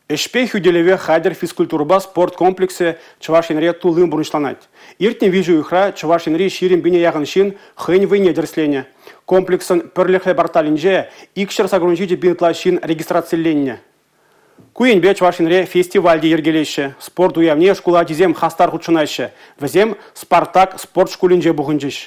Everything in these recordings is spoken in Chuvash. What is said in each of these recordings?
Ӗҫпе хӳтӗлеве хатӗр физкультурӑпа спорт комплексӗ Чӑваш Енре туллин пурнӑҫланать. Иртнӗ 3 уйӑхра Чӑваш Енри 20 пине яхӑн ҫын хӑйӗн вӑйне тӗрӗсленӗ. Комплексӑн пӗрлӗхлӗ порталӗнче 287 пин ытла ҫын регистрациленнӗ. Ку енпе Чӑваш Енре фестиваль те йӗркелеҫҫӗ. Спорт уявне шкул ачисем хастар хутшӑнаҫҫӗ. Вӗсем «Спартак» спорт шкулӗнче пухӑнчӗҫ.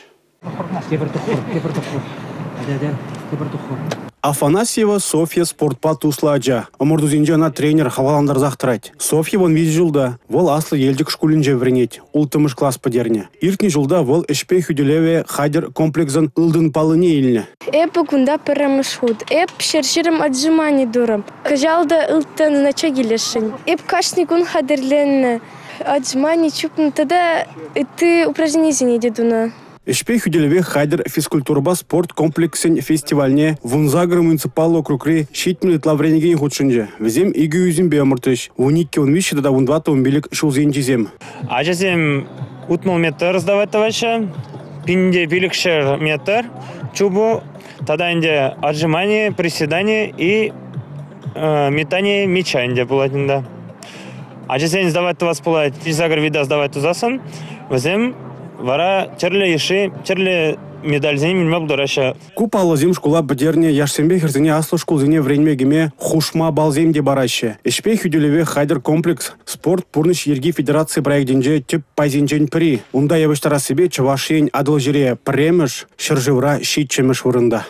Афанасьева Софья спортпа туслӑ ача. Ӑмӑртусенче ӑна тренер хавхалантарсах тӑрать. Софья 13 ҫулта, вӑл Аслӑ Елчӗк шкулӗнче вӗренет, 6-мӗш класс пӗтернӗ. Иртнӗ ҫулта вӑл ӗҫпе хӳтӗлеве хатӗр комплексӑн ылтӑн паллине илнӗ. Эпӗ кунта пӗрремӗш хут. Эп 120 отжимани турӑм. Кӑҫал та ылтӑн значок илесшӗн. Эп кашни кун хатӗрленнӗ. Отжимани чупнӑ тата ытти упражненисене те тунӑ. Ӗҫпе хӳтӗлеве хатӗр физкультурӑпа спорт комплексӗн фестивальне 18 муниципаллӑ округри 70 ытла вӗренекен хутшӑнчӗ. Вӗсем икӗ ӳсӗмпе ӑмӑртрӗҫ: 12-13 тата 14-15 ҫулсенчисем. Ачасем 60 метр сдавать тӑваҫҫӗ, 1500 метр чупу тата ӗнтӗ отжимани, приседани и метание мяча ӗнтӗ пулать унта. Ачасен сдавать тӑвас пулать, 8 вида сдавать тусассӑн, вӗсем вара тӗрлӗ йышши, тӗрлӗ медальсем илме пултараҫҫӗ. Ку паллӑсем шкула пӗтернӗ яшсемпе хӗрсене аслӑ шкулсене вӗренме кӗме хушма баллсем те параҫҫӗ. Ӗҫпе хӳтӗлеве хатӗр комплекс «Спорт – пурнӑҫ йӗрки» федераци проектӗнче тӗп пайсенчен пӗри. Унта явӑҫтарассипе Чӑваш Ен Атӑлҫире 1-мӗш, ҫӗршывра 7-мӗш вырӑнта.